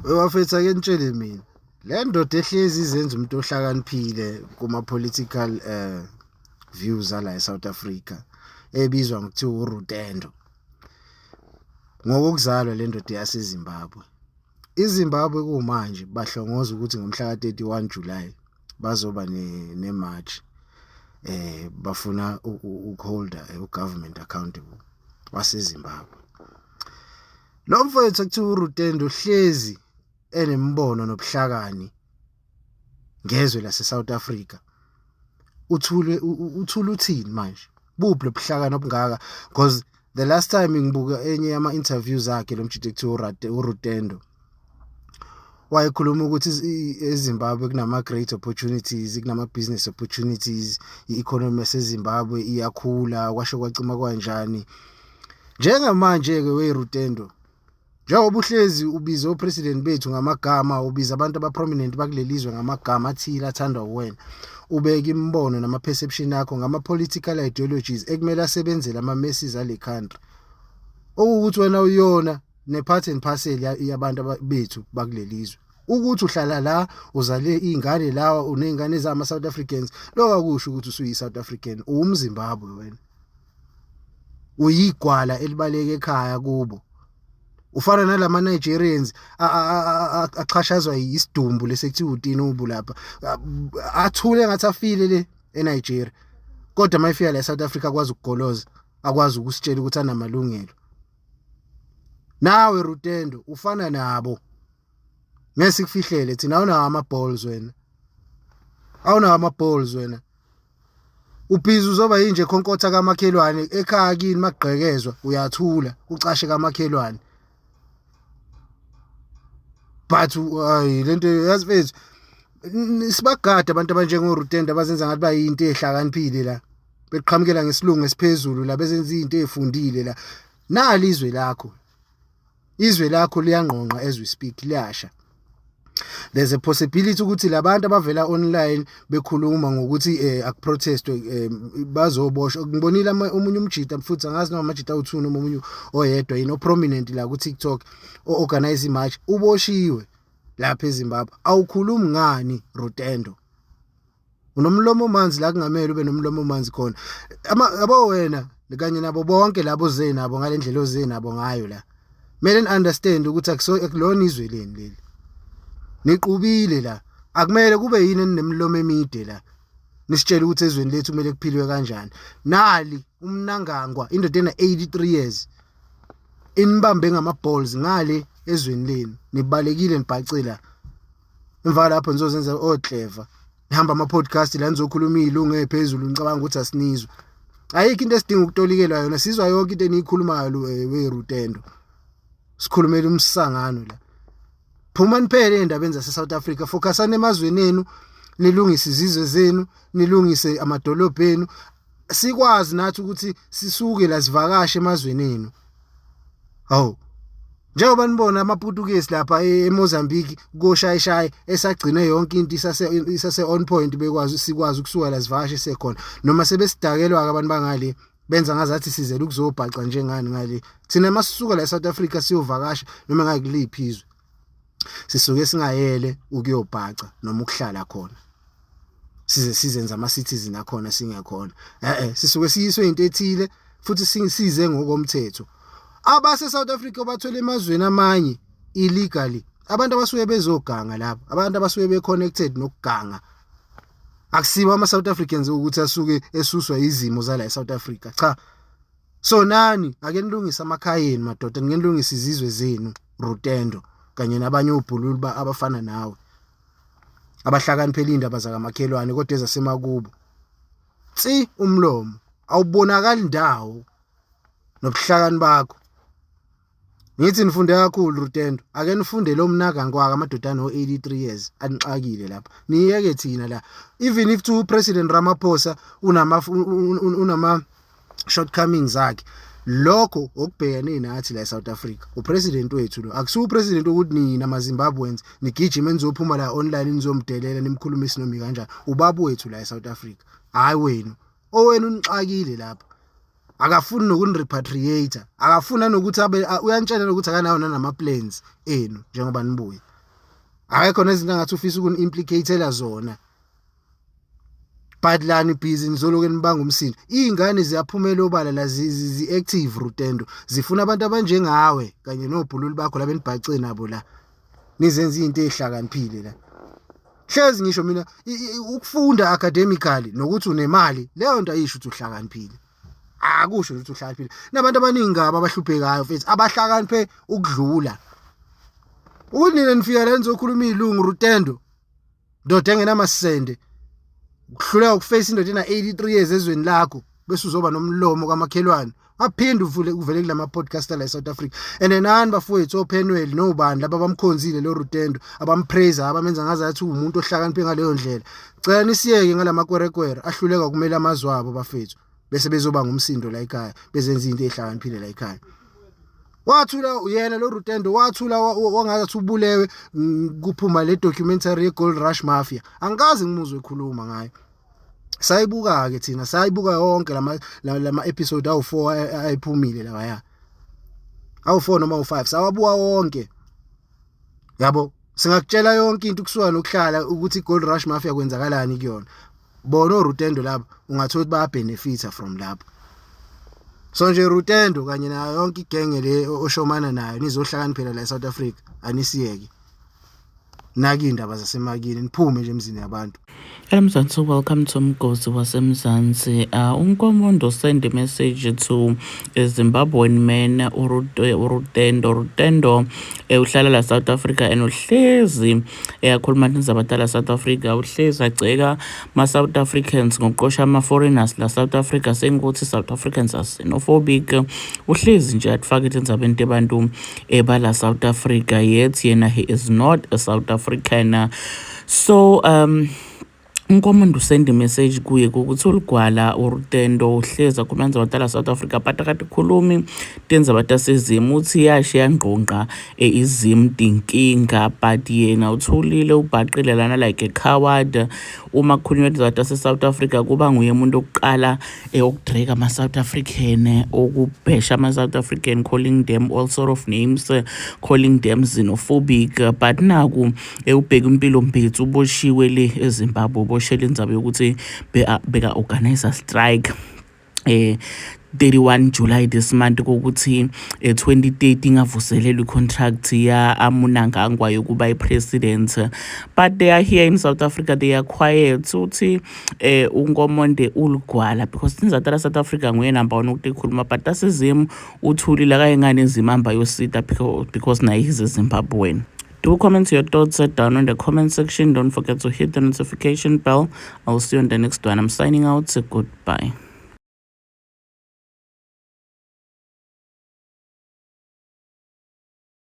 Webafethu, ake nitshele mina, le ndoda ehlezi izenza umuntu ohlakaniphile kuma political views ala eSouth Africa, ebizwa ngokuthiwa uRutendo, ngokuzalwa le ndoda yaseZimbabwe. IZimbabwe kumanje bahlongoza ukuthi ngomhla ka31 July bazoba ne march, bafuna ukuholda ugovernment accountable waseZimbabwe. Lo mfowethu ekuthiwa uRutendo hlezi enembono nobuhlakani ngezwe lase South Africa. Uthule uthule, uthini manje? Buphi lobuhlakani obungaka? Because the last time ngibuka enye yama interviews zakhe, lo mjita ekuthiwa uRutendo wayekhuluma ukuthi eZimbabwe kunama great opportunities, kunama business opportunities, i-economy yaseZimbabwe iyakhula, kwasho kwacima kanjani. Njengamanje ke weRutendo, njengoba uhlezi ubiza opresident bethu ngamagama, ubiza abantu abaprominent bakulelizwe ngamagama athile athandwa uwena, ubeka imibono nama perception akho ngama political ideologies ekumele asebenzele ama masses ale country, okuwukuthi wena uyona ne part and parcel yabantu bethu bakulelizwe. Ukuthi uhlala la, uzale izingane la, unezingane zama South Africans, lokho akusho ukuthi usuyi South African. UwumZimbabwe wena, uyigwala elibaleke ekhaya kubo. Ufana nalama Nigerians axhashazwa isidumbu lesekuthiwa uTinubu lapha, athule ngathi afile le eNigeria, kodwa mayifika la eSouth Africa akwazi ukugoloza, akwazi ukusitshela ukuthi anamalungelo. Nawe Rutendo ufana nabo, ngeke sikufihlele thina, awunawo ama balls wena, awunawo ama balls wena. Ubhizi uzoba yinje khonkotha kamakhelwane ekhaya kini, makugqekezwa uyathula, ucashe kamakhelwane. But hayi, lento yazi mfethu, sibagada abantu abanjengoRutendo abazenza ngathi bayinto ehlakaniphile la, beqhamukela ngesilungu esiphezulu la, bezenza izinto ezifundile la. Nali izwe lakho, izwe lakho liyangqongqa as we speak, liyasha. There's a possibility ukuthi labantu abavela online bekhuluma ngokuthi akuprotestwe bazoboshwa. Ngibonile omunye umjita futhi, angazi noma amajita awu2 noma omunye oyedwa yini, oprominent la ku TikTok, o-organize imarch, uboshiwe lapha eZimbabwe. Awukhulumi ngani Rutendo? Unomlomo omanzi la kungamele ube nomlomo omanzi khona. Ama yabo wena kanye nabo bonke labo ze nabo ngalendlela oze nabo ngayo la, kumele ni understand ukuthi akuso akulona izwe leni leli, niqubile la. Akumele kube yini eninemlomo emide la nisitshela ukuthi ezweni lethu kumele kuphilwe kanjani. Nali uMnangagwa, indoda ena 83 years, inibambe ngama balls ngale ezweni lenu, nibalekile, nibhacela emva lapho, nizozenza oclever, nihamba ama podcast la, nizokhuluma izilungu ephezulu, ngicabanga ukuthi asinizwe. Ayikho into esidinga ukutolikelwa yona, sizwa yonke into eniyikhulumayo weRutendo. Sikhulumela umsangano la. Phuma niphele endabeni zase South Africa, focusani emazweni enu, nilungise izizwe zenu, nilungise amadolobha enu, sikwazi nathi ukuthi sisuke la sivakashe emazweni enu. Hawu, njengoba nibona amaPutukezi lapha eMozambique koshayishaye esagcine yonke into isase on point, bekwazi sikwazi ukusuka la sivakashe sekhona, noma sebesidakelwa abantu bangale benza ngazathi sizele ukuzobhaca njengani ngale. Thina masisuka la eSouth Africa siyovakasha noma ngakuliphi izwe, sisuke singayele ukuyobhaca noma ukuhlala khona, size sizenza ama citizen akhona singekhona. Sisuke siyiswe into ethile futhi size ngokomthetho. Abase South Africa bathwele emazweni amanye illegally, abantu abasuke bezoganga lapha, abantu abasuke be connected nokuganga, akusibo ama South Africans ukuthi asuke esuswa izimo zala eSouth Africa, cha. So nani ake nilungise amakhaya enu madoda, nilungise izizwe zenu, Rutendo kanye nabanye obhululu abafana nawe, abahlakaniphela indaba zakamakhelwane kodwa ezasemakubo tsi umlomo, awubonakali ndawo nobuhlakani bakho. Ngithi nifunde kakhulu Rutendo, ake nifunde lo Mnangagwa, amadodana o83 years anixakile lapha, niyeke thina la. Even if to President Ramaphosa unama shortcomings akhe, lokho okubhekene nathi la eSouth Africa, upresident wethu lo akusiwo upresident ukuthi nina maZimbabweans nigijima nizophuma la online nizomdelela, nimkhulumisa noma kanjani. Ubaba wethu la eSouth Africa, hayi wenu. Owenu unixakile lapha, akafuni nokunirepatriate, akafuna nokuthi abe uyantshela nokuthi akanawo nanama plans enu njengoba nibuye. Akekho nezinto angathi ufisa ukuni-implicatela zona, but la ni-busy nizoloke nibanga umsindo. Iy'ngane ziyaphumela obala la, zi-active, Rutendo, zifuna abantu abanjengawe kanye nobhululu bakho la benibhace nabo la, nizenza izinto ey'hlakaniphile la. Hlezi ngisho mina, ukufunda academically nokuthi unemali, leyo nto ayisho ukuthi uhlakaniphile. Akusho ukuthi uhlakaniphile. Nabantu abaningi kabi abahluphekayo, mfethu, abahlakaniphe ukudlula ukuthi nina nifika la nizokhuluma iy'lungu. Rutendo, ndoda engenamasende, kuhluleka ukuface indoda ena-83 years ezweni lakho, bese uzoba nomlomo kamakhelwane, aphinde uvule uvele kulama podcast la eSouth Africa. And nani bafowethu, oPenwell nobani laba abamkhonzile lo Rutendo, abampraise, abamenza ngazathi umuntu ohlakaniphe ngaleyo ndlela, cela nisiyeke ngalamakwerekwere ahluleka kumele amazwe abo, bafethu, bese bezoba ngumsindo la ekhaya, bezenza into ezihlakaniphile la ekhaya. Wathula yena lo Rutendo, wathula wangathi ubulewe kuphuma le documentary ye Gold Rush Mafia. Angikaze ngimuzwe ekhuluma ngayo. Sayibuka ke thina, sayibuka yonke lama episode awu4 ayiphumile lawa ya awu4 noma awu5, sawabuka wonke, yabo. Singakutshela yonke into kusuka nokuhlala ukuthi Gold Rush Mafia kwenzakalani kuyona. Bona oRutendo labo ungathola ukuthi bayabenefita from lapho. So nje Rutendo kanye nayo yonke igenge le oshomana nayo, nizohlakaniphela la eSouth Africa, anisiyeke naki indaba zasemakini, niphume nje emzini yabantu. Hello Mzansi, welcome to Mgosi waseMzansi. UNkomondo send a message to a Zimbabwean man, uRutendo. Rutendo uhlala la South Africa and uhlezi eyakhuluma indzaba tala South Africa, uhlezi agceka ma South Africans ngokuqosha ama foreigners la South Africa, sengukuthi South Africans are xenophobic. Uhlezi nje atfake tindzabeni tebantu ebala South Africa, yet yena he is not a South African. So uNkomondo usend message kuye ukuthi uligwala uRutendo, uhlezi akhuluma indzaba tala South Africa but akatikhulumi tindzaba taseZim. Uthi yashe yangqongqa iZim tinkinga, but yena uthulile, ubhaqile lana like a coward. Uma kukhulunywa tindzaba tase-South Africa, kuba nguye umuntu okuqala okudreka ama-South African, okubhesha ama-South African, calling them all sort of names, calling them xenophobic. But naku ubheka impilo mbetsi, uboshiwe le eZimbabwe, uboshela indzaba yokuthi beka organize strike 31 July this month kokuthi 2030 ingavuselelwa icontract ya Mnangagwa yokuba ipresident. But they are here in South Africa, they are quiet. Uthi uNkomonde uligwala because tindzaba South Africa nguye number 1 ukuthi ikhuluma, but aseZim uthulile, akayengane eZimbabwe yosita because naye he's a Zimbabwean. Do comment your thoughts down in the comment section. Don't forget to hit the notification bell. I'll see you on the next one. I'm signing out. Goodbye.